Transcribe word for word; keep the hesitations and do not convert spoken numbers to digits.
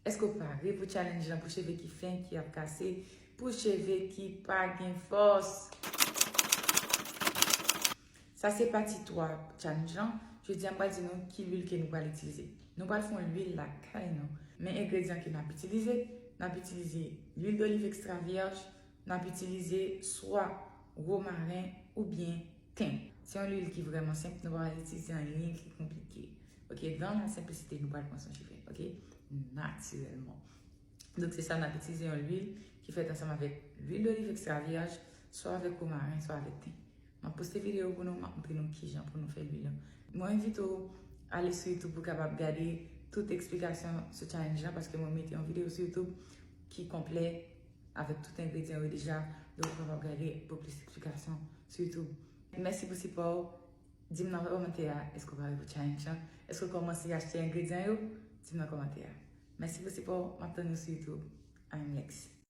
Èske w pare pou challenge lan, pou cheve ki fen, ki ap kase, pou cheve ki pa gen fòs? Sa se pati twa challenge lan. Jodi a, m pral di nou ki lwil ke nou pral itilize. Nou pral fè yon lwil lakay nou. Men engredyan ke n ap itilize, n ap itilize lwil doliv ekstra vyèj, n ap itilize swa womaren oubyen ten. Se yon lwil ki vrèman senp, nou pa pral itilize anyen ki konplike. Ok, dans la simplicité, nou pral pran swen cheve, ok? Natirèlman. Donk, se sa, n ap itilize yon lwil ki fèt ansanm avèk lwil doliv ekstra vyèj, swa avèk womaren, swa avèk ten. M ap poste videyo pou nou, m ap montre nou kijan pou nou fè lwil lan. Mwen envite w ale sou YouTube pou w kapab gade tout eksplikasyon sou challenge lan, paske mwen mete yon videyo sou YouTube ki konplè avèk tout engredyan yo deja. Donk, ou kapab gade pou plis eksplikasyon sou YouTube. Mèsi pou sipò w. Di m nan kòmantè a, èske w pare pou challenge lan? Èske w kòmanse achte engredyan yo? Di m nan kòmantè a. Mèsi pou sipò w. M ap tann nou sou YouTube. I'm next.